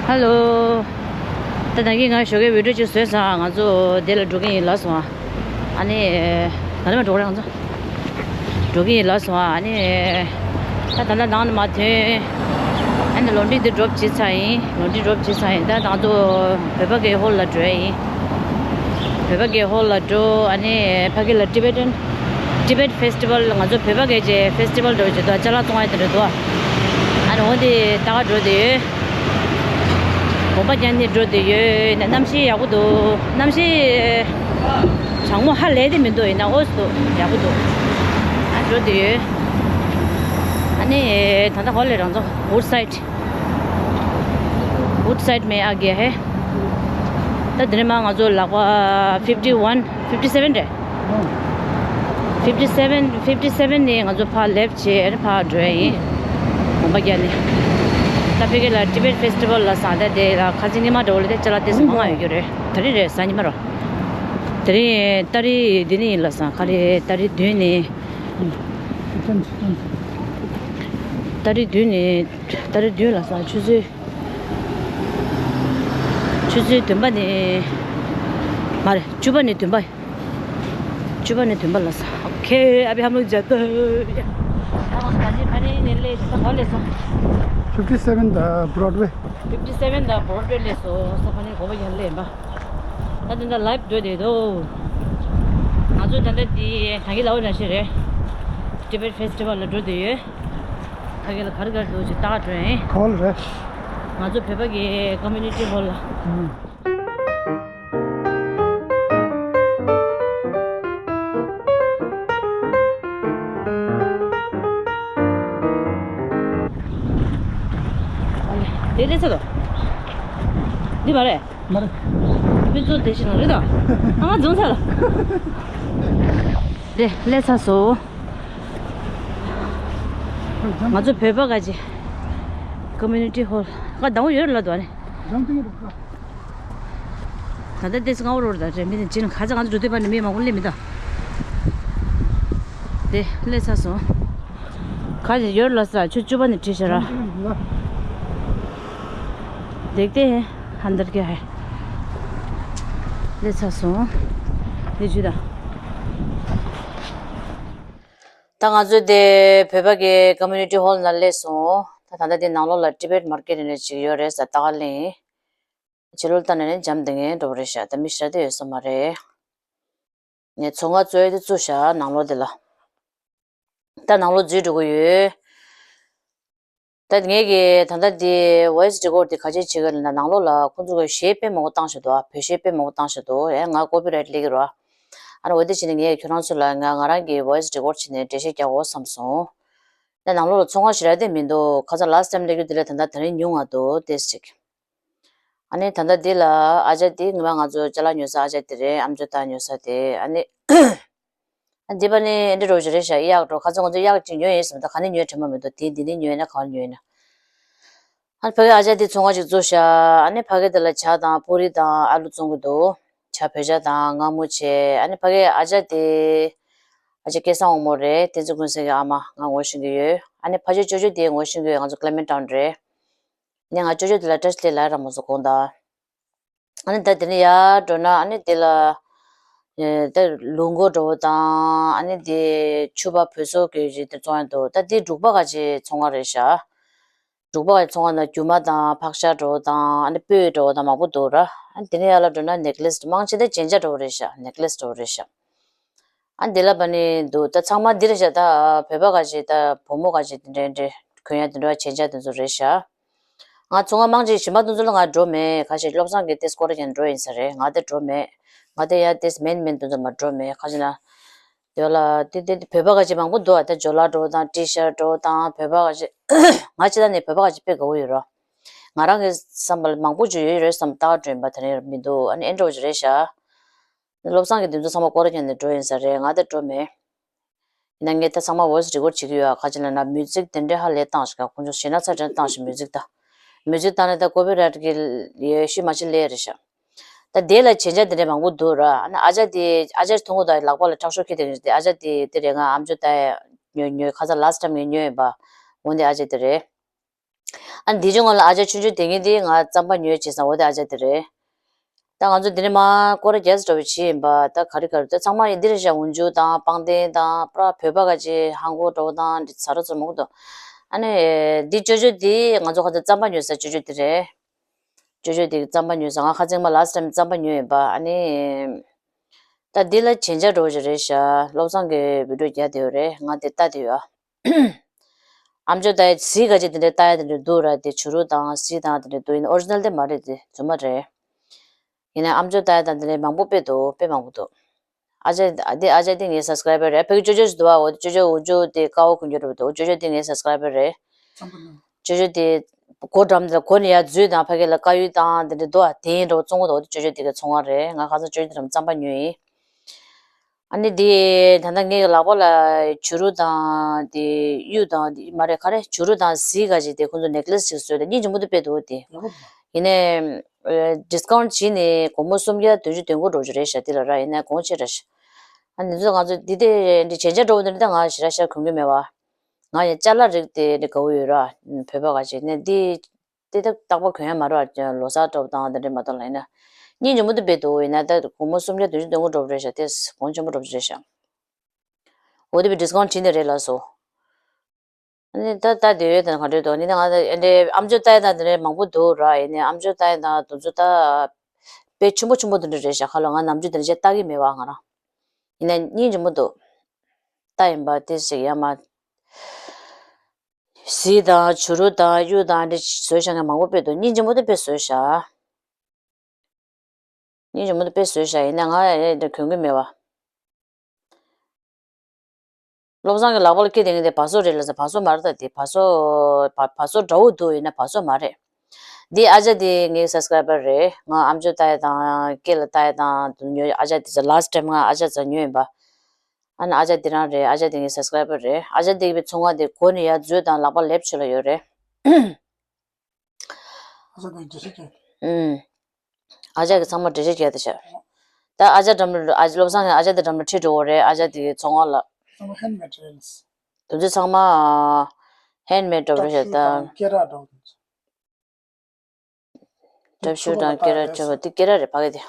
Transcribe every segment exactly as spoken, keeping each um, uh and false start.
ཧ་ལོ། ད་ད་གིན་ང་ཞོགས་ཀའི་བི་ཌིའོ་ཅིག་བཟོས་ཙང་ང་ཚོ་དེ་ལ་འགྲོ་གི་ཡིན་ལབ་སོང་ཨ། ཨ་ནི། ག་ལེར་མ་འགྲོ་གི་རེད་ང་ཚོ། འགྲོ་གི་ཡིན་ལབ་སོང་ཨ། ཨ་ནི། ད་ད་ལྟ་ནང་ནས་མར་ཐོན། ཨ་ནི་ལོན་ཌི་འདི་ཌོབ་བྱས་ཚར་ཡིན། ལོན་ཌི་ཌོབ་བྱས་ཚར་ཡིན། ད་ང་ཚོ་བོད་པ་གི་ཧོལ་ལ་འགྲོ་ཡ་ཡིན། བོད་པ་གི་ཧོལ་ལ་འགྲོ། ཨ་ནི་ཕ་གི་ལ་ཊི་བེ་ཊན། ཊི་བེ་ཊི་ཕེ་སི་ཊི་བལ། ང་ཚོ་བོད་པ་གི་ཅིག་ཕེ་སི་ཊི་བལ་འགྲོ་བྱེད་དོ། ཅ་ལག་བཙོང་ཡ་དེ་འདྲ་འདུག་ཨ་ནི་འོ་དེ་ལྟ་ག་འགྲོ་དེ་ཡོད། གོམ་པ་རྒྱག་ནས་འགྲོ་དེ་ཡོད། ན་གནམ་གཤིས་ཡག་པོ་འདུག་གནམ་གཤིས་གྲང་མོ་ཧ་ལས་དེ་མི་འདུག་ཡིན་ན་འོ་སུ་འདུག་ཡག་པོ་འདུག་ཨ་འགྲོ་དེ་ཡོད། ཨ་ནི་ད་ལྟ་གོ་ལེ་རང་ཚོ་ཝུཌ་སའིཌ། ཝུཌ་སའིཌ་མེ་ཨ་གེ་ཧེ། ད་དེ་ནས་མ་ང་ཚོ་ལག་པ་ཕིབ་ཊི་ཝན། ཕིབ་ཊི་སེ་ཝན་རེད། ཕིབ་ཊི་སེ་ཝན། ཕིབ་ཊི་སེ་ཝན་ནས་ང་ཚོ་ཕར་ལེབ་བྱས་ཨ་ནི་ཕར་འགྲོ་ཡ་ཡིན། གོམ་པ་རྒྱག་ནས། ད་ཕ་གི་ལ་ཊི་བེ་ཊི་ཕེ་སི་ཊི་བལ་ལ་སང་ད་དེ་ལ་ཁ་སང་ཉི་མ་འགྲོ་ལ་དེ་ཅ་ལག་དེ་ཚོ་མང་ང་ཡོད་རྒྱུ་རེད། ད་རིང་རེད་གཟའ་ཉི་མ་རོ། དེ་རིང་ཏ་རིག་འདི་ནས་ཡིན་ལབ་སོང་ག་རེ་ཏ་རིག་བདུན་ནས། ཏ་རིག་བདུན་ནས་ཏ་རིག་བདུན་ལབ་སོང་ཆུ་ཚོད། ཆུ་ཚོད་བདུན་པ་ནས། མ་རེད་བཅུ་པ་ནས་བདུན་པ། བཅུ་པ་ནས་བདུན་པ་ལ་ས། ཨོ་ཁེ། अभी हम लोग जाते हैं। ཕིབ་ཊི་སེ་ཝན་ད་བྷོ་རོཌ་ཝེ། ཕིབ་ཊི་སེ་ཝན་ད་བྷོ་རོཌ་ཝེ་སླེབས་སོང་། ས་ཕ་ནི་གོ་བ་ཡར་སླེབས་པ། ད་དེ་འདྲ་ལའིབ་འགྲོ་བསྡད་འདུག་ང་ཚོ་ད་ལྟ་འདི་ད་གིན་ལབ་པ་ནང་བཞིན་རེད། ཊི་བེ་ཊི་ཕེ་སི་ཊི་བལ་ལ་འགྲོ་བསྡད་ཡོད། ད་གིན་ལ་ག་རེ་ག་རེ་འདུག་ཅིག་ལྟ་ག་འགྲོ་ཡིན། ག་པར་རེད། ང་ཚོ་བོད་པ་གི་ཀོ་མིའུ་ནི་ཊི་ཧོལ་ལ། ཨང་། དེ་ལས་ཚར་དོ། འདི་མ་རེད། མ་རེད། མི་ཚོ་དེ་ཞིག་ནང་རེད་དོ། ཨ་མ་རྫོང་ཚར་ལ། དེ་ལས་ཚར་སོང་། ང་ཚོ་བོད་པ་ག་ཅི། ཀོ་མིའུ་ནི་ཊི་ཧོལ། ང་དང་པོ་ཡོད་ལ་དོ་ཨ་ནི། ད་ལྟ་དེ་སྔ་བོ་རོར་ད་རེད་མི་དེ་ཅི་ན་ཁ་ཚ་ང་ཚོ་འགྲོ་དུས་པ་ནི་མི་མང་པོ་སླེབས་མི་ད། དེ་སླེབས་ཚར་སོང་། ཁ་ཅིག་ཡོད་ལ་ས་ཆུ་བཅུ་པ་ནས་བྲིས་ཤག་ར། देखते हैं अंदर क्या है। སླེབས་ཚར་སོང་། དེ་ཆུ་ད། ད་ང་ཚོ་དེ་བོད་པ་གི་ཀོ་མིའུ་ནི་ཊི་ཧོལ་ནང་སླེབས་སོང་། ད་ད་ལྟ་དེ་ནང་ལོགས་ལ་ཊི་བེ་ཊི་མར་ཀེཊ་ནས་ཅིག་ཡོད་རེད་ས་ད་ག་ལེན། ཕྱི་ལོགས་ལྟ་ནས་ནི་འཇམ་དེ་ངན་འགྲོ་བ་རེད་ཤག་ད་མི་ཞེ་དྲག་ཡོད་ས་མ་རེད། ངས་ཚོང་ཁང་བཙུགས་ཡ་དེ་བཙུགས་ཤག་ནང་ལོགས་དེ་ལ། ད་ནང་ལོགས་འཛུལ་འགྲོ་གི་ཡོད། ད་ངས་ཀྱི་ད་ལྟ་འདི་ཝོ་ཡི་སི་རི་ཀོཌ་འདི་ག་ཅིག་བྱེད་ཀྱི་ཡོད་ལབ་ན་ནང་ལོགས་ལ་ཁོང་ཚོ་གི་གཞས་དཔེ་མང་པོ་བཏང་བཞག་འདུག་ཨ། བོད་གཞས་དཔེ་མང་པོ་བཏང་བཞག་འདུག་ཨེ་ང་ཀོ་པི་རའེ་ཊི་སླེབས་ཀྱི་རེད་བ། ཨ་ནི་འོ་དེ་བྱས་ནས་ངས་ཁྱོད་རང་ཚོ་ལ་ང་ང་རང་གི་ཝོ་ཡི་སི་རི་ཀོཌ་བྱས་ནས་འགྲེལ་བཤད་རྒྱག་དགོས་བསམ་སོང་། ད་ནང་ལོགས་ལ་ཚོང་ཁང་ཞེ་དྲག་དེ་མི་འདུག་ཁ་སང་ལཱ་སི་ཊི་ཊའིམ་སླེབས་རྒྱུ་དེ་ལས་ད་ལྟ་དེ་རིང་ཉུང་ང་འདུག་ཏོག་ཙམ་ཅིག་ཨ་ནི་ད་ལྟ་འདི་ལ་ཨ་ཅག་འདི་ངོ་མ་ང་ཚོ་ཅ་ལག་ཉོ་ས་ཨ་ཅག་འདི་རེད། ཨམ་ཅོག་དང་ཉོ་ས་དེ་ཨ་ནི། ཨ་འདི་པ་ནི་འདི་འདྲ་བོ་ཞིག་རེད་ཤག་གཡག་འདྲ་བོ་ཁ་ཚོ་ང་ཚོ་གཡག་ཅིག་ཉོས་ཡིན་ཟེར་ད་ག་ནས་ཉོས་དྲན་པ་མི་འདུག་དེ་འདི་ནས་ཉོས་ན་ག་བར་ཉོས་ན། ཨ་ཕ་གི་ཨ་ཅག་འདི་ཚོང་ཁང་ཅིག་བཙུགས་ཤག་ཨ་ནི་ཕ་གི་འདི་ལ་ཇ་དང་པུ་རི་དང་ཨ་ལུ་བཙོང་གི་འདུག་ཇ་བོད་ཇ་དང་མངར་མོ་བྱས། ཨ་ནི་ཕ་གི་ཨ་ཅག་འདི་ཨ་ཅག་སྐལ་བཟང་དབང་མོ་རེད། བསྟན་འཛིན་ཀུན་བཟང་གི་ཨ་མ་ང་ངོ་ཤེས་ཀྱི་ཡོད། ཨ་ནི་ཕ་ཅག་ཅོ་ཅོ་འདི་ངོ་ཤེས་ཀྱི་ཡོད། ང་ཚོ་ཀླེ་མེན་ཊའུན་རེད། ནས་ང་ཅོ་ཅོ་དེ་ལ་བཀྲ་ཤིས་བདེ་ལེགས་ར་མོ་ཟེར་དགོངས་དག་ཨ་ནི་ད་དེ་ནས་ཡར་འགྲོ་ན་ཨ་ནི་དེ་ལ་ཨེ་ད་ལུག་མགོ་འདྲ་བོ་དང་ཨ་ནི་དེ་ཕྱུ་པ་བོད་ཟོག་གི་ཅིག་དེ་བཙོང་ཡ་འདུག་ད་དེ་འབྲུག་པ་ག་ཅིག་ཚོང་ཁང་རེད་ཤག་འབྲུག་པ་ག་ཅིག་ཚོང་ཁང་ན་རྒྱུ་མ་དང་ཕག་ཤ་འདྲ་བོ་དང་ཨ་ནི་སྤོས་འདྲ་བོ་དང་མང་པོ་འདུག་ར། ཨ་ནི་དེ་ནས་ཡར་ལ་འགྲོ་ན་ནེག་ལེ་སི་མང་ཆེ་ད་རྒྱན་ཆ་འདྲ་བོ་རེད་ཤག་ནེག་ལེ་སི་འདྲ་བོ་རེད་ཤག་ཨ་འདི་ལ་བ་ནི་འདུག་ད་ཚང་མ་འདི་རེད་ཤག་ད་བོད་པ་ག་ཅིག་ད་བུ་མོ་ག་ཅིག་དེ་འདྲ་འདྲ་གོན་ཡ་དེ་འདྲ་བྱས་བྱ་དེ་ཚོ་རེད་ཤག་ང་ཚོ་ང་མང་ཅིག་གཞན་པ་དེ་ཚོ་ལ་ང་འགྲོ་མེད། ཁ་ཤས་བློ་བཟང་གི་ཏེ་སྐོར་ཡང་འགྲོ་ཡིན་ས་རེད། ང་དེ་འགྲོ་མེད། ང་དེ་ཡ་ཏེ་མེན་མེན་དེ་ཚོ་མ་འགྲོ་མེད། ཁ་ཅིག་ན་དེ་ལ་དེ་དེ་བོད་པ་ག་ཅིག་མང་པོ་འདུག་ཨ་ད་ཇོ་ལ་འགྲོ་དང་ཏི་ཤར་འགྲོ་དང་བོད་པ་ག་ཅིག་ང་ཅི་ད་ནས་བོད་པ་ག་ཅིག་དཔེ་དགའ་བོ་ཡོད་རོ། ང་རང་གི་བསམ་པ་ལ་མང་པོ་ཅིག་ཡོད་རེད་བསམ་ད་འགྲོ་ཡིན་པ་དེ་རིང་མི་འདུག་ཨ་ནི་ཨེ་འགྲོ་ཅིག་རེད་ཤག་བློ་བཟང་གི་དེ་ཚོ་ཚང་མ་སྐོར་ར་བརྒྱབ་ནས་འགྲོ་ཡིན་ས་རེད། ང་དེ་འགྲོ་མེད། ཡིན་ན་ངས་ད་ཚང་མ་ཝོ་ཡི་སི་རི་ཀོཌ་བྱེད་ཀྱི་ཡོད་ཨ། ག་ཅི་ལབ་ན་མིའུ་ཛིག་དེ་འདྲས་ཧ་ལས་བཏང་ཞིག་ཁོང་ཚོ་ཞེ་ན་ཚ་དྲན་བཏང་ཞིག་མིའུ་ཛིག་ད། མིའུ་ཛིག་བཏང་ནས་ད་ཀོ་པི་རའེ་ཊི་གི་ཡོད་ཤུལ་མ་ཅི་ལས་རེད་ཤག་ད་དེ་ལ་ཇན་ཆ་དེ་འདྲས་མང་པོ་འདུག་ར། ཨ་ནི་ཨ་ཅག་དེ་ཨ་ཅག་མཐོང་གི་འདུག་ལག་པ་ལ་ཁྲག་ཤོག་འཁྱེར་དེ་ཨ་ཅག་དེ་དེ་རེད། ང་ཨམ་ཅོག་ད་ཉོས་ཉོས་ཁ་ཚ་ལཱ་སི་ཊི་ཊའིམ་ངས་ཉོས་ཡིན་པ། འོན་ཏེ་ཨ་ཅག་དེ་རེད། ཨ་འདི་ཅུང་ང་ལ་ཨ་ཅག་ཆུང་ཆུང་དེ་ངེད་དེ་ང་རྩམ་པ་ཉོས་བྱས་སང་འོ་དེ་ཨ་ཅག་དེ་རེད། ད་ང་ཚོ་འདི་ནས་མ་སྐོར་ར་རྒྱས་སུ་འགྲོ་བའི་ཆེད་ཡིན་པ་ད་ག་རེ་ག་རེ་ད་ཚང་མ་ཡིན་འདི་རེད་ཤག་འོན་ཇུ་དང་པང་གདན་དང་པྲ་བོད་པ་ག་ཅེ་ཧང་གོ་འགྲོ་དང་འདི་ཚ་རོ་ཚོ་མོག་དོ། ཨ་ནི་འདི་ཅོ་ཅོ་འདི་ང་ཚོ་ཁ་ཚ་རྩམ་པ་ཉོས་ས་ཅོ་ཅོ་འདི་རེད། ཅོ་ཅོ་འདི་རྩམ་པ་ཉོས་ས་ང་ཁ་ཚིག་མ་ལ་སི་ཊེམ་རྩམ་པ་ཉོས་ཡིན་པ་ཨ་ནི། ད་འདི་ལ་ཇེན་ཇར་འགྲོ་བ་ཅིག་རེད་ཤག་བློ་བཟང་གི་བི་ཌིའོ་རྒྱག་བསྡད་ཡོད་རེད། ང་དེ་ལྟ་བསྡད་ཡོད་ཨ། ཨམ་ཅོག་ལྟ་ཡ་གཟིགས་ག་ཅིག་དེ་འདྲའི་ལྟ་ཡ་དེ་འདྲ་འདུག་ར། དེ་བྱུ་རུ་དང་གཟིགས་དང་དེ་འདྲ་འདུག་ཡིན་ན་ཨོ་རི་ཇི་ནལ་དེ་མ་རེད། དེ་རྫུན་མ་རེད། ཡིན་ན་ཨམ་ཅོག་ལྟ་ཡ་དང་དེ་འདྲའི་མང་པོ་དཔེ་འདུག་དཔེ་མང་པོ་འདུག་ཨ་ཅག་དེ་ཨ་ཅག་དེ་ངའི་སབ་སི་ཀ་རའི་བར་རེད། ཕ་གི་ཅོ་ཅོ་ཞིག་འདུག་ཨ། འོ་དེ་ཅོ་ཅོ་འུ་ཅོ་དེ་ཀ་བོ་གོན་རྒྱུ་འདྲ་པོ་འདུག་ཅོ་ཅོ་དེ་ངའི་སབ་སི་ཀ་རའི་བར་རེད། ཅོ་ཅོ་དེ་སྒོ་འགྲམ་དེ་ལ་སྒོ་ནས་ཡར་འཛུལ་དང་ཕ་གི་ལ་དཀར་ཡོལ་དང་དེ་འདྲ་འདུག་ཨ། དེ་ཡིན་འདྲ་པོ་བཙོང་གི་འདུག་འོ་དེ་ཅོ་ཅོ་དེ་གི་ཚོང་ཁང་རེད། ང་ཁ་སང་ཅོ་ཅོ་དེ་རམ་རྩམ་པ་ཉོས་ཡིན། ཨ་ནི་དེ་ད་ལྟ་ངའི་ལག་པ་ལ་བྱུ་རུ་དང་དེ་གཡུ་དང་དེ་མ་རེད་ག་རེ་བྱུ་རུ་དང་གཟིག་ག་ཅིག་དེ་ཁོང་ཚོ་ནེག་ལེ་སི་ཅིག་བཟོས་ཏེ་སྙིང་རྗེ་མོ་དུ་དཔེ་འདུག་དེ། ཡག་པོ་འདུག་ཡིན་ནའི་ཨ་ཌི་སི་ཀའུན་ཊི་བྱས་ནས་སྒོར་མོ་སུམ་བརྒྱ་བདུན་ཅུ་དོན་དགུ་འགྲོ་རྒྱུ་རེད་ཤག་དེ་ལ་ར་ཡིན་ན་གོང་ཆེ་དྲགས་ཤག་ཨ་ནི་ཚོ་ང་ཚོ་འདི་དེ་འདི་ཇེན་ཇར་འགྲོ་འདི་འདི་ང་ཞེ་དྲག་ཤར་གོན་གི་མེད་བ། ང་ཡང་ཅ་ལག་རིགས་དེ་འདི་དགའ་བོ་ཡོད་ར། བོད་པ་ག་ཅིག་ནས་འདི། དེ་ད་རྟག་པར་གོན་ཡ་མ་རེད་བ། ལོ་གསར་འདྲ་པོ་དང་དེ་འདྲ་མ་གཏོགས་ལ་ཡིན་ན། སྙིང་རྗེ་མོ་དུ་དཔེ་འདུག་ཡིན་ན་ད་སྒོར་མོ་སུམ་བརྒྱ་བདུན་ཅུ་དོན་དགུ་འགྲོ་བ་རེད་ཤག་དེ་གོང་ཆེན་པོ་འགྲོ་བ་རེད་ཤག་འོ་དེ་བས་ཌི་སི་ཀའུན་ཊི་བྱས་ནས་རེད་ལགས་སོ། ཨ་ནི་ད་ད་དེ་ཡོད་དེ་ག་འདྲ་འདུག་ཡིན་ན་ང་ད་ཨེ་འདྲའི་ཨམ་ཅོག་ལྟ་ཡ་དང་དེ་འདྲའི་མང་པོ་འདུག་ར། ཡིན་ནའི་ཨམ་ཅོག་ལྟ་ཡ་དང་དེ་ཚོ་ད་དཔེ་ཆེན་པོ་ཆེན་པོ་དེ་འདྲ་རེད་ཤག་ཁ་ལོ་ང་ནམ་རྒྱུན་དེ་འདྲ་བྱས་ལྟ་གི་མེད་བ་ང་རང་། ཡིན་ན་སྙིང་རྗེ་མོ་འདུག་ལྟ་ཡིན་པ་དེ་ཞིག་ཡ་མ། གཟིག་དང་བྱུ་རུ་དང་གཡུ་དང་འདི་བཟོས་བཞག་མཁན་མང་པོ་དཔེ་འདུག་སྙིང་རྗེ་མོ་དེ་དཔེ་བཟོས་བཞག་སྙིང་རྗེ་མོ་དེ་དཔེ་བཟོས་བཞག་ཡིན་ན་ང་ཡ་ཡ་འདི་གོན་གི་མེད་བ། བློ་བཟང་གི་ལག་པ་ལ་སྐྱེས་དེ་ངས་དེ་བ་སོ་རེད་ལ་ཟེར། བ་སོ་མ་རེད་ད། དེ་བ་སོ་བ་བ་སོ་འདྲ་བོ་འདུག་ཡིན་ན་བ་སོ་མ་རེད། འདི་ཨ་ཅག་དེ་ངའི་སབ་སི་ཀ་རའི་བར་རེད། ང་ཨམ་ཅོག་ལྟ་ཡ་དང་སྐེ་ལ་ལྟ་ཡ་དང་དུ་ཉོ་ཨ་ཅག་དེ་ཚོ་ལ་སི་ཊི་ཊེམ་ང་ཨ་ཅག་ཚོ་ཉོས་ཡིན་པ། ཨ་ནི་ཨ་ཅག་དེ་རང་རེད། ཨ་ཅག་དེ་ངའི་སབ་སི་ཀ་རའི་བར་རེད། ཨ་ཅག་དེ་གི་ཚོང་ཁང་དེ་སྒོ་ནས་ཡར་འཛུལ་དང་ལག་པ་ལེབ་ཆོད་ལ་ཡོད་རེད། ཨ་ཅག་དེ་འགྲེལ་བཤད་རྒྱག་ཨུམ། ཨ་ཅག་གི་ཚང་མ་འགྲེལ་བཤད་རྒྱག་དེ་ཤག་ད་ཨ་ཅག་འགྲམ་ལ་ཨ་བློ་བཟང་གི་ཨ་ཅག་དེ་འགྲམ་ལ་ཁྲིད་འགྲོ་བ་རེད། ཨ་ཅག་དེ་གི་ཚོང་ཁང་ལ། ཚང་མ་ཧེན་མེད་རེད། དེ་ཚོ་ཚང་མ་ཧེན་མེད་འགྲོ་བ་རེད་ཤག་ད། སྐེ་རགས་འདྲ་བོ་དེ་ཚོ། སྐྲ་ཤུ་དང་སྐེ་རགས་ཆོད་པ་དེ་སྐེ་རགས་རེད་ཕ་གི་དེ།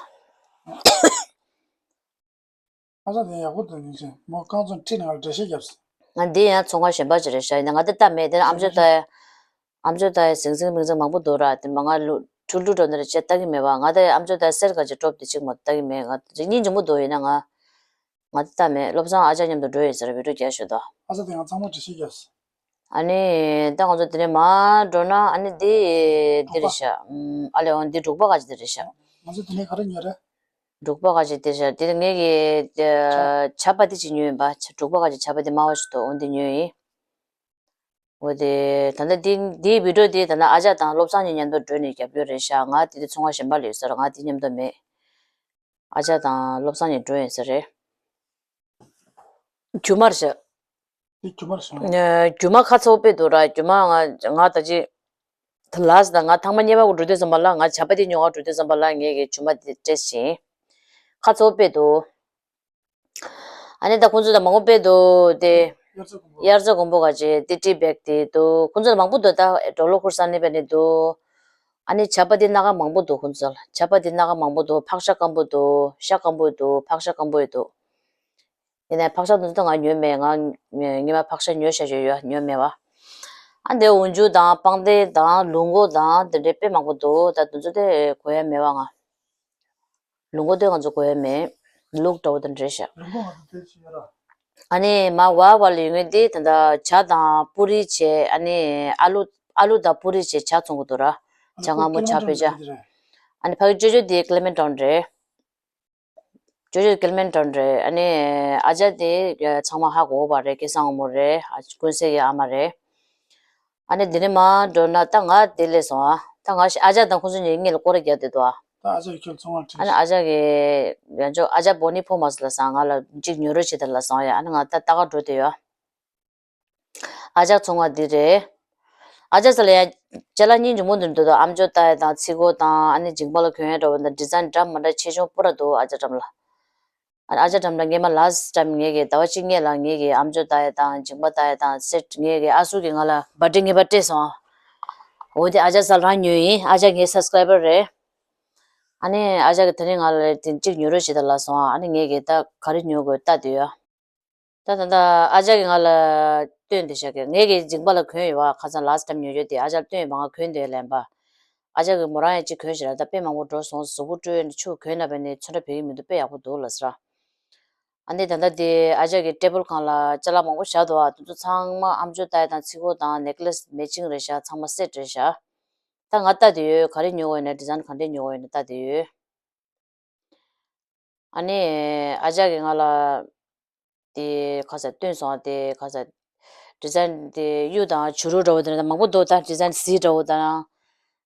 ཨ་ཅག་དེ་ཡག་པོ་འདུག་ཡིན་ཅིང་མོ་རྐང་བཙོང་ཁྲིད་ནས་ང་ལ་འགྲེལ་བཤད་རྒྱབ་སོང་། ང་འདི་ཡང་ཚོང་ཁང་གཞན་པ་ཅིག་རེད་ཤག་ཡིན་ན་ང་ད་ལྟ་མེད་དེ་ན་ཨམ་ཅོག་ལྟ་ཡ། ཨམ་ཅོག་ལྟ་ཡ་ཟིང་ཟིང་མིང་ཟིང་མང་པོ་འདུག་ར། དེ་མ་ང་ལུ་ཁྲུལ་ཁྲུལ་འགྲོ་ནི་རེད་ཅེས་ལྟ་གི་མེད་པ། ང་ད་ཡ་ཨམ་ཅོག་ལྟ་ཡ་གསེར་ག་ཅིག་སྒྲོབ་དེ་གཅིག་མ་ལྟ་གི་མེད། ང་སྙིང་རྗེ་མོ་འདུག་ཡིན་ན་ང་། ང་ད་ལྟ་མེད། བློ་བཟང་ཨ་ཅག་མཉམ་དུ་འགྲོ་ཡིན་ཟེར་བི་ཌིའོ་རྒྱག་ཞུ་དོ། ཨ་ཅག་དེ་ང་ཚང་མ་འགྲེལ་བཤད་རྒྱབ་སོང་། ཨ་ནི་ད་ང་ཚོ་དེ་ནས་མར་འགྲོ་ན་ཨ་ནི་འདི་འདི་རེད་ཤག་ཨ་ལེ་འོང་འདི་འབྲུག་པ་ག་ཅིག་འདི་རེད་ཤག་ང་ཚོ་དེ་ནས་ག་རེ་ཉོས་རེད། འབྲུག་པ་ག་ཅིག་འདི་རེད་ཤག་དེ་ངས་ཀྱི་ཇ་ཇ་པ་ཏི་ཅིག་ཉོས་ཡིན་པ། ཇ་འབྲུག་པ་ག་ཅིག་ཇ་པ་ཏི་དམར་བ་ཞིག་འདུག་འོ་འདི་ཉོས་ཡིན། འོ་དེ་ད་ལྟ་འདི་འདིའི་བི་ཌིའོ་འདི་ད་ལྟ་ཨ་ཅག་དང་བློ་བཟང་གཉིས་མཉམ་དུ་འགྲོ་ནས་རྒྱབ་སྐྱོར་རེད་ཤག་ང་དེ་དུས་ཚོང་ཁང་གཞན་པ་ལ་ཡོད་ས་རེད། ང་དེ་མཉམ་དུ་མེད། ཨ་ཅག་དང་བློ་བཟང་གཉིས་འགྲོ་ཡིན་ས་རེད། རྒྱུ་མར་ཤག་དེ་རྒྱུ་མར་སོང་། ཨ། རྒྱུ་མ་ཁ་ཚ་པོ་དཔེ་འདུག་ར། རྒྱུ་མ་ང་ང་ད་ཅི། ད་ལགས་དང་ང་ཐང་མ་གཉེར་པ་གུ་འགྲོ་དུས་ཙམ་པ་ལ་ང་ཇ་པ་ཏི་ཉོ་ག་འགྲོ་དུས་ཙམ་པ་ལ་ངས་ཀྱི་རྒྱུ་མ་དེ་སྤྲད་ཤིང་། ཁ་ཚ་པོ་དཔེ་འདུག་ཨ་ནི་ད་ཁོང་ཚོ་ད་མང་པོ་དཔེ་འདུག་དེ། དབྱར་རྩྭ་དགུན་འབུ་ག་ཅེ་དེ་ཏི་བེག་དེ་འདུག་ཁོང་ཚོ་ད་མང་པོ་འདུག་ད་ཌོ་ལོ་ཁུར་ས་ནི་པ་ནི་འདུག་ཨ་ནི་ཇ་པ་ཏི་སྣ་ཁ་མང་པོ་འདུག་ཁོང་ཚོ་ལ་ཇ་པ་ཏི་སྣ་ཁ་མང་པོ་འདུག་ཕག་ཤ་སྐམ་པོ་འདུག་ཤ་སྐམ་པོ་འདུག་ཕག་ཤ་སྐམ་པོ་འདུག་ཡིན་ནའི་ཕག་ཤ་དེ་ཚོ་ང་ཉོས་མེད། ང་ཉི་མ་ཕག་ཤ་ཉོས་བཞག་ཡོད་ཡོད་ཉོས་མེད་བ། ཨ་འདི་འོན་ཇུ་དང་པང་གདན་དང་ལུག་མགོ་དང་དེ་འདྲའི་དཔེ་མང་པོ་འདུག་ད་དེ་ཚོ་དེ་གོ་ཡ་མེད་བ་ང་། ལུག་མགོ་དེ་ང་ཚོ་གོ་ཡ་མེད། ལུག་འདྲ་བོ་དང་འདྲ་ཤག་ལུག་མགོ་ང་ཚོ་དེ་ཅི་ཡོད་ར། ཨ་ནི་མ་ཝ་ཝ་ལ་ཡོད་ངེས་དེ་ད་ལྟ་ཇ་དང་པུ་རི་བྱས་ཨ་ནི་ཨ་ལུ་ཨ་ལུ་དང་པུ་རི་བྱས་ཇ་ཚོང་གི་འདུག་ར། ཇ་མངར་མོ་ཇ་བོད་ཇ། ཨ་ནི་ཕ་གི་ཅོ་ཅོ་དེ་ཀི་ལེ་མེན་ཊོན་རེད། ཅོ་ཅོ་ཀི་ལི་མན་ཊོན་རེད། ཨ་ནི་ཨ་ཅག་དེ་ཚང་མ་ཧ་གོ་བ་རེད། སྐལ་བཟང་དབང་མོ་རེད། ཨ་ཀུན་གསལ་གྱི་ཨ་མ་རེད། ཨ་ནི་འདི་ནས་མར་འགྲོ་ན་ད་ང་དེ་སླེབས་སོང་ཨ། ད་ང་ཨ་ཅག་དང་ཁོང་ཚོ་གཉིས་སྔོན་ལ་སྐོར་ར་རྒྱག་བསྡད་འདུག་ཨ། ད་ཨ་ཅག་གི་ཁྱོད་ཚོང་བ་ཁྲིད། ཨ་ནི་ཨ་ཅག་གི་ཡང་ཅོ་ཨ་ཅག་བོ་ནི་ཕོ་མ་སི་ལ་སང་ང་ལ་གཅིག་ཉོ་རོགས་བྱེད་དང་ལ་སང་ཡ། ཨ་ནི་ང་ད་ལྟ་ག་འགྲོ་བསྡད་ཡོད་ཨ། ཨ་ཅག་ཚོང་བ་འདི་རེད། ཨ་ཅག་ས་ལ་ཡ་ཅ་ལག་སྙིང་རྗེ་མོ་འདི་འདུག་ད་ཨམ་ཅོག་ལྟ་ཡ་དང་ཚིག་གོ་དང་ཨ་ནི་མཇིང་པ་ལ་གྱོན་ཡ་འདྲ་བོ་དང་ཌི་ཛའིན་འདྲ་མ་འདྲ་ཆེ་ཆུང་པོ་ར་འདུག་ཨ་ཅག་འགྲམ་ལ། ཨ་ཅག་འགྲམ་ལ་ངས་མ་ལ་སི་ཊི་ཊེམ་ངས་ཀྱི་ཟླ་བ་གཅིག་སྔོན་ལ་ངས་ཀྱི་ཨམ་ཅོག་ལྟ་ཡ་དང་མཇིང་པ་ལྟ་ཡ་དང་སེ་ཊི་ངས་ཀྱི་ཨ་སུ་གི་ང་ལ་བར་ཌེ་ངེས་པར་སྤྲད་སོང་ཨ། འོ་དེ་ཨ་ཅག་ས་རང་ཉོས་ཡིན། ཨ་ཅག་ངའི་སབ་སི་ཀ་རའི་བར་རེད། ཨ་ནི་ཨ་ཅག་གིས་དེ་རིང་ང་ལ་དེ་གཅིག་ཉོ་རོགས་བྱེད་དང་ལབ་སོང་། ཨ་ནི་ངས་ཀྱིས་ད་ག་རེ་ཉོ་དགོས་ལྟ་དུས་ཡ། ད་ད་ལྟ་ཨ་ཅག་གིས་ང་ལ་སྟོན་བསྡད་ཤག་གི། ངས་ཀྱིས་མཇིང་པ་ལ་གོན་ཡོད་པ། ཁ་སང་ལཱ་སི་ཊི་ཊའིམ་ཉོ་རྒྱུ་དེ་ཨ་ཅག་ལ་སྟོན་ཡོད་པ། ང་གོན་བསྡད་ལན་པ། ཨ་ཅག་གིས་མོ་རང་ཡང་གཅིག་གོན་ཤག་ར། ད་དཔེ་མང་པོ་འགྲོ་སོང་། གཟུགས་པོ་སྤྲོད་ཆུ་གོན་ན་བས་ནི་ཚོན་ཁྲ་བེད་ཀྱི་མི་འདུག་དཔེ་ཡག་པོ་འདུག་ལབ་ཟེར་ར། ཨ་ནི་ད་ལྟ་དེ་ཨ་ཅག་གི་ཊེ་བལ་སྒང་ལ་ཅ་ལག་མང་པོ་བཞག་འདུག་ཨ། དེ་ཚོ་ཚང་མ་ཨམ་ཅོག་ལྟ་ཡ་དང་ཚིག་གོ་དང་ནེག་ལེ་སི་མེ་ཅིང་རེད་ཤག་ཚང་མ་སེ་ཊི་རེད་ཤག་ད་ང་ལྟ་དུས་ཡོད། ག་རེ་ཉོ་དགོས་ཡོད་ན། ཌི་ཛའིན་ག་འདྲས་ཉོ་དགོས་ཡོད་ན་ལྟ་དུས་ཡོད། ཨ་ནི་ཨ་ཅག་གིས་ང་ལ་དེ་ཁ་ཟས་སྟོན་སོང་། དེ་ཁ་ཟས་ཌི་ཛའིན་དེ་གཡུ་དང་བྱུ་རུ་འདྲ་བོ་དེ་འདྲ་མང་པོ་འདུག་ད་ཌི་ཛའིན་གཟི་འདྲ་བོ་དང་།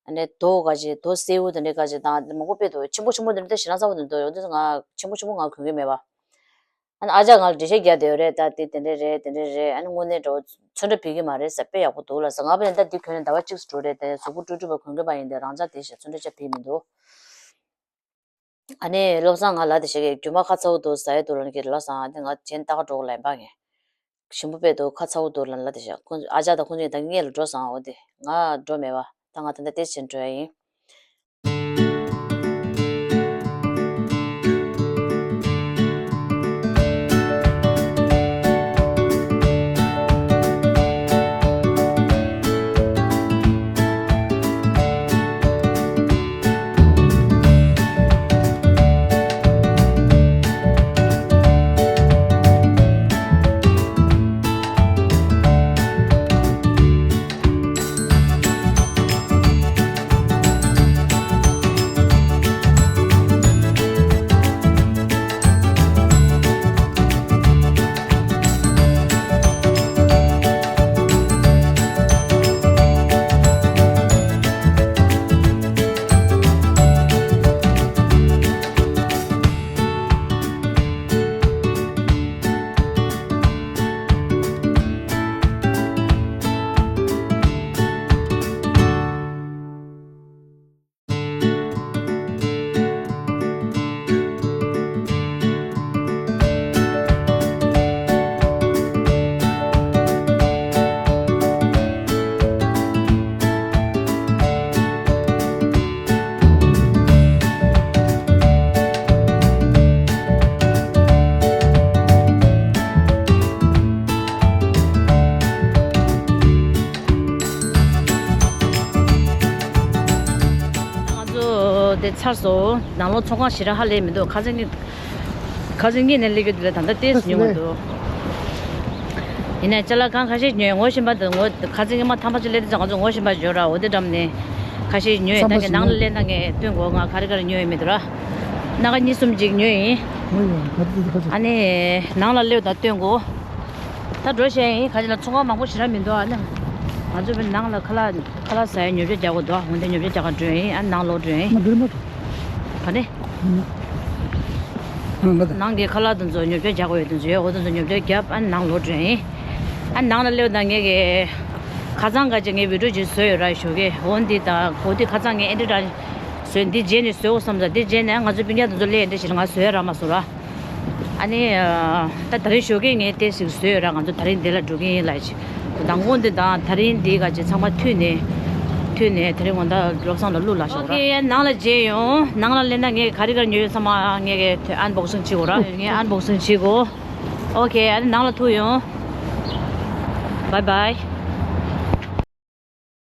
ཨ་ནི་རྡོ་ག་ཅིག་རྡོ་སེར་པོ་དེ་འདྲ་ག་ཅིག་དང་མང་པོ་དཔེ་འདུག་ཆེན་པོ་ཆེན་པོ་དེ་འདྲ་ཞེ་དྲག་ཚ་པོ་འདུག་ཡོང་དུས་ང་ཆེན་པོ་ཆེན་པོ་ང་གོན་གི་མེད་པ། ཨ་ནི་ཨ་ཅག་ང་ལ་འགྲེལ་བཤད་རྒྱག་བསྡད་ཡོད་རེད། ད་དེ་དེ་འདྲ་རེད། དེ་འདྲ་རེད། ཨ་ནི་དངོས་གནས་འདྲ་བོ་ཚོན་ཁྲ་བེད་ཀྱི་མ་རེད་ཟེར། དཔེ་ཡག་པོ་འདུག་ལབ་ཟེར། ང་བས་ད་འདི་གོན་ནས་ཟླ་བ་གཅིག་འགྲོ་རེད། དེ་གཟུགས་པོ་ཀྲུག་ཀྲུག་པ་གོན་གི་མ་ཡིན། དེ་རང་ཅག་དེ་ཞེ་ཚོན་ཁྲ་ཅག་བེད་མི་འདུག་ཨ་ནི་བློ་བཟང་ང་ལ་དེ་ཞིག་གི་རྒྱུ་མ་ཁ་ཚ་བོ་འདུག་ཟ་ཡི་འདུག་ལབ་ནི་གི་བློ་བཟང་ཨ་ནི་ང་ཆེན་ལྟ་ག་འགྲོ་གི་ལན་པ་ངས་ཞིམ་པོ་དཔེ་འདུག་ཁ་ཚ་བོ་འདུག་ལབ་ལ། དེ་ཞག་ཁོང་ཨ་ཅག་དང་ཁོང་ཚོ་ད་གིན་སྔོན་ལ་འགྲོ་སོང་། འོ་དེ་ང་འགྲོ་མེད་པ། ད་ང་ད་ལྟ་ཏེ་ཆེན་འགྲོ་ཡ་ཡིན། ང་ཚོ་དེ་ཚར་སོང་། ནང་ལོགས་ཚོང་ཁང་ཞེ་དྲག་ཧ་ལས་མི་འདུག་ཁ་སང་ཉིན། ཁ་སང་ཉིན་ནས་སླེབས་རྒྱུ་དེ་ལ་ད་ལྟ་ཏོག་ཙམ་ཉུང་བ་འདུག་ཡིན་ནའི་ཅ་ལག་གང་ཁ་ཤས་ཉོས། ངོ་ཤེས་པ་དང་ངོ་ཁ་སང་ཉིན་མ་ཐམ་པ་ཅིག་སླེབས་དུས་ཙམ་ང་ཚོ་ངོ་ཤེས་པ་ཡོད་ར། འོ་དེ་འགྲམ་ནས་ཁ་ཤས་ཉོས། ད་ངས་ནང་ལ་སླེབས་ན་ངས་སྟོན་གོ་ང་ག་རེ་ག་རེ་ཉོས་ཡོད་མེད་དུ་ར། སྣ་ཁ་གཉིས་གསུམ་ཅིག་ཉོས་ཡིན། ཨ་ནི་ནང་ལ་སླེབས་དང་སྟོན་གོ་ད་འགྲོ་བཤད་ཡིན། ཁ་ཅིག་ལ་ཚོང་ཁང་མང་པོ་ཞེ་དྲག་མི་འདུག་ཨ་ནི་ང་ཚོ་བའི་ནང་ལ་ཁ་ལག་ཁ་ལག་ཟ་ཡ་ཉོ་ཆ་རྒྱག་དགོས་འདུག་འོན་ཏེ་ཉོ་ཆ་རྒྱག་ག་འགྲོ་ཡིན། ཨ་ནི་ནང་ལོག་འགྲོ་ཡིན། ག་ནས། ནང་གི་ཁ་ལག་དེ་ཚོ་ཉོ་ཆ་རྒྱག་དགོས་ཡོད་དེ་ཚོ་ཡོད། འོ་དེ་ཚོ་ཉོ་ཆ་རྒྱབ་ཨ་ནི་ནང་ལོག་འགྲོ་ཡིན། ཨ་ནི་ནང་ལ་སླེབས་དང་ངས་གི་ཁ་སང་ག་ཅིག་ངས་བི་ཌིའོ་ཅིག་བཟོས་ཡོད་ར་ཞོགས་ཀས། འོ་འདི་དང་གོ་དེ་ཁ་སང་ངས་ཨེ་འདྲ་འདྲ་བཟོས། འདི་རྗེས་ནས་བཟོས་འོ་བསམ་ས། འདི་རྗེས་ནས་ང་ཚོ་སྤུན་ཀྱག་དེ་ཚོ་སླེབས་ཨེ་འདྲ་ཞིག་ང་བཟོས་ཡ་རག་མ་སོང་ར། ཨ་ནི། ད་ད་རིང་ཞོགས་ཀས་ངས་ཏོག་ཙམ་བཟོས་ཡོད་ར། ང་ཚོ་ད་རིང་འདི་ལ་འགྲོ་གི་ཡིན་ལབ་ཅིག་མདང་དགོང་འདི་དང་ད་རིང་འདི་ག་ཅིག་ཚང་མ་མཐུད་ནས། མཐུད་ནས་ད་རིང་དགོང་དག་བློ་བཟང་ལ་གླུ་ལ་ཞོག་ར། ཨོ་ཁེ། ནང་ལ་མཇལ་ཡོང་། ནང་ལ་སླེབས་ན་ངས་ག་རེ་ག་རེ་ཉོས་ཡོད་ཚང་མ་ངས་གི་ཨན་བོག་སིང་བྱེད་དགོས་ར། ངས་ཨན་བོག་སིང་བྱེད་དགོས། ཨོ་ཁེ། ཨ་ནི་ནང་ལ་ཐུག་ཡོང་། བའི་བའི།